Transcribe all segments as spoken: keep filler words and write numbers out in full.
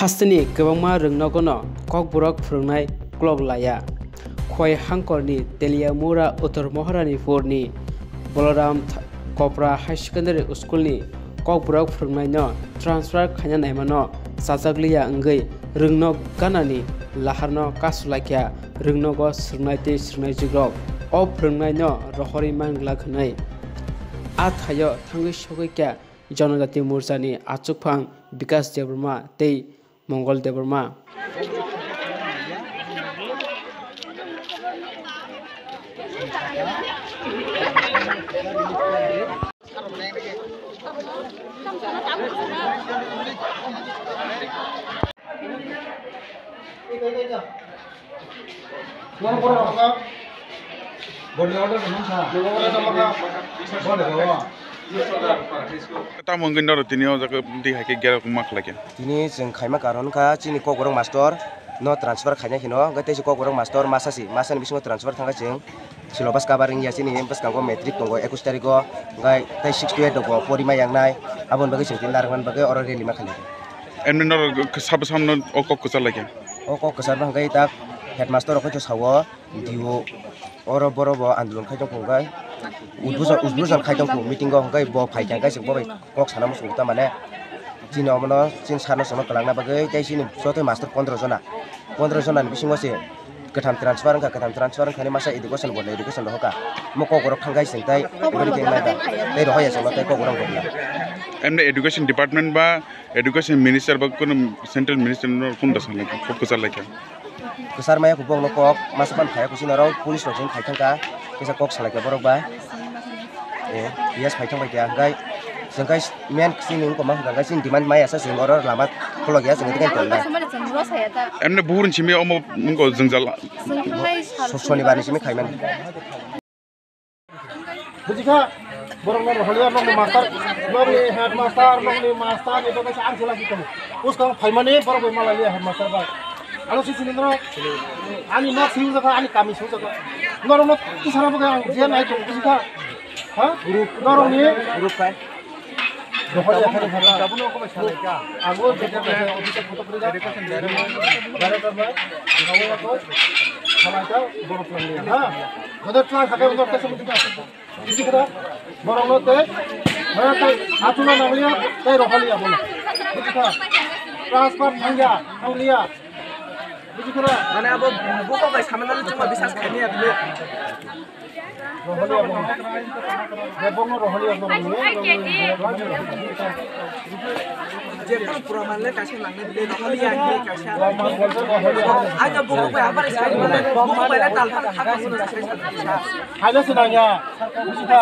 Hasteni kwbangma rwngnogono Kokborok phwrwngnai klok laya. Khowai hangkorni Teliamura Uttor Maharanipurni Balaram Th-, Kopra High Secondary School ni Kokborok phwrwngnaino transfer khaina naimano chajak liya wngwi rwngnog ganani laharno kasu laikha, rwngnogo swrwngnai tei swrwngnaijwkrok o phwrwngnaino rohorwi man glak hwnwi. A thaio thangwi sogwi kha Janajati Morchani achukphang Bikas Debbarma tei Mongol Debbarma. Tamo wngwi norok tini o jaga twi hai khe gera wngma khlai khe. Tini chwng khaima karon wngkha chini Kokborok master no transfer khaina hino, hwnkhe tei se Kokborok master masa si, masa ni bisingo transfer thangkha chwng syllabus cover wngya chini bwskango matric tongo ekus tarikgo, hwnkhe tei six to eight rokbo porima yangnai, aboni bagwi chwng tini narwknani bagwi oro rally ma khainai. Emni norok sabo samno o kok kwchar laikha? O kok kwcharno hwnkhe tak headmaster rok khe sao. D O oro borok bo andolon khai tongkha hwnkhe udbojon, udbojon khai tongkha meeting o, hwnkhe bo phai kha hwnkhe chwng bo bai kok sana muchungo ta mane chini omono chini sir no chwngno kwlangna bagwi tei chini joto master pondro jona, pondro jona ni bisingo se kwtham transfer wngkha, kwtham transfer wngkha ni masa education board ni education rohorkha, omo kok borok thangkhai chwng tai bwrwi khe nai ba tei rohorya chwngno tei kok borok rokno. Emni education department ba education minister ba kunu central minister no kunu da sanlai kha, kok kwchar lai kha. Kwchar maya kubuk no kok masa pan phaya kuching aro police rok jeng khai thangkha, kisa kok salai kha borok ba. Eh, yes, phai thang bai kha, hwnkhe chwng khai men chini wngkoma hwnkha, hwnkhe chini demand maya sa chwng oro lama khulok ya chwng tei tong lai. Emni buhur ni simi omo wngkha jwngjal. Sonibar ni simi khaimani. Buji kha, borok no rohorliya, nokni master, nokni headmaster, nokni master, ni bagwi se ang se lagi tongo. Bwskang phaimani borok bai malai liya headmaster bai. Ano si sini no, ani nok si ujaka, ani kami si ujaka. Norok no kisana bagwi ang je nai tongo, buji kha. Ha? Norok ni group pai. Rohorliya, rohorliya. Ang o je je office photo puri ja. Director bai, ang o ko, sama ta, borok phaimani, ha? Joto tla khakai, joto tla khakai. Buji kha da? Borok no tei, borok tei, achuna nangliya, tei rohorliya bono. Buji kha? Transfer thangya, thangya. Buji kha da? Mane abo buko bai samana le chuma bisas khaini abile. Rohorliya bono. Bebong no rohorliya bono. Jekunu pura manle kaisa nangne bile rohorliya hinwi kaisa. Aja buko bai abar sai mane buko bai le tal tal kha. Haile se nangya. Buji kha?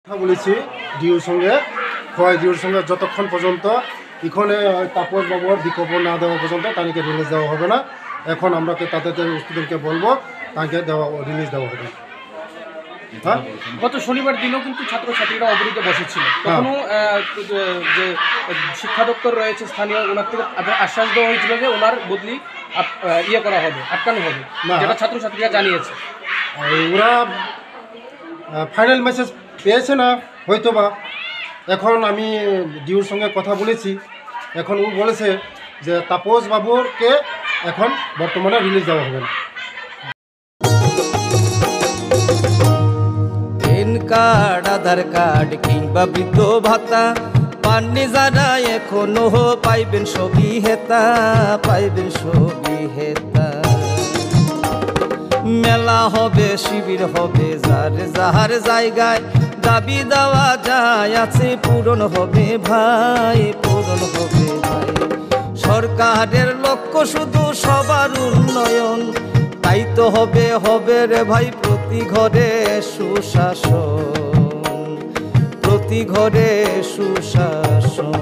Kha bole si D U songe, Khowai D U songe jotokhon porjonto ikhone Tapos babur bikhopo na dewa porjonto tanike release dewa hobe na. Ekhon amra ke tate student ke bolbo, tanike dewa, release dewa hobe. হ্যাঁ? গত শনিবার দিনও কিন্তু ছাত্রছাত্রীরা অবরোধে বসেছিল। হ্যাঁ। তখনও, আহ, যে, যে শিক্ষা দপ্তর রয়েছে স্থানীয়, ওনার থেকে আশ্বাস দেওয়া হয়েছিল যে ওনার বদলি আপ-, আহ, ইয়ে করা হবে, আটকানো হবে, না। যেটা ছাত্রছাত্রীরা জানিয়েছে। ওরা, আহ, ফাইনাল মেসেজ পেয়েছে না হয়তো বা। এখন আমি ডিউর সঙ্গে কথা বলেছি, এখন ও বলেছে যে তাপস বাবুকে এখন বর্তমানে রিলিজ দেওয়া হবে না। প্যান কার্ড, আধার কার্ড কিংবা বৃদ্ধ ভাতা, পাননি যারা এখনো পাইবেন সবই হেতা, পাইবেন সবই হেতা। মেলা হবে, শিবির হবে, যার যার জায়গায় দাবি দেওয়া যায় আছে, পূরণ হবে ভাই, পূরণ হবে ভাই। সরকারের লক্ষ্য শুধু সবার উন্নয়ন, তাই তো হবে, হবে রে ভাই প্রতি ঘরে সুশাসন, প্রতি ঘরে সুশাসন।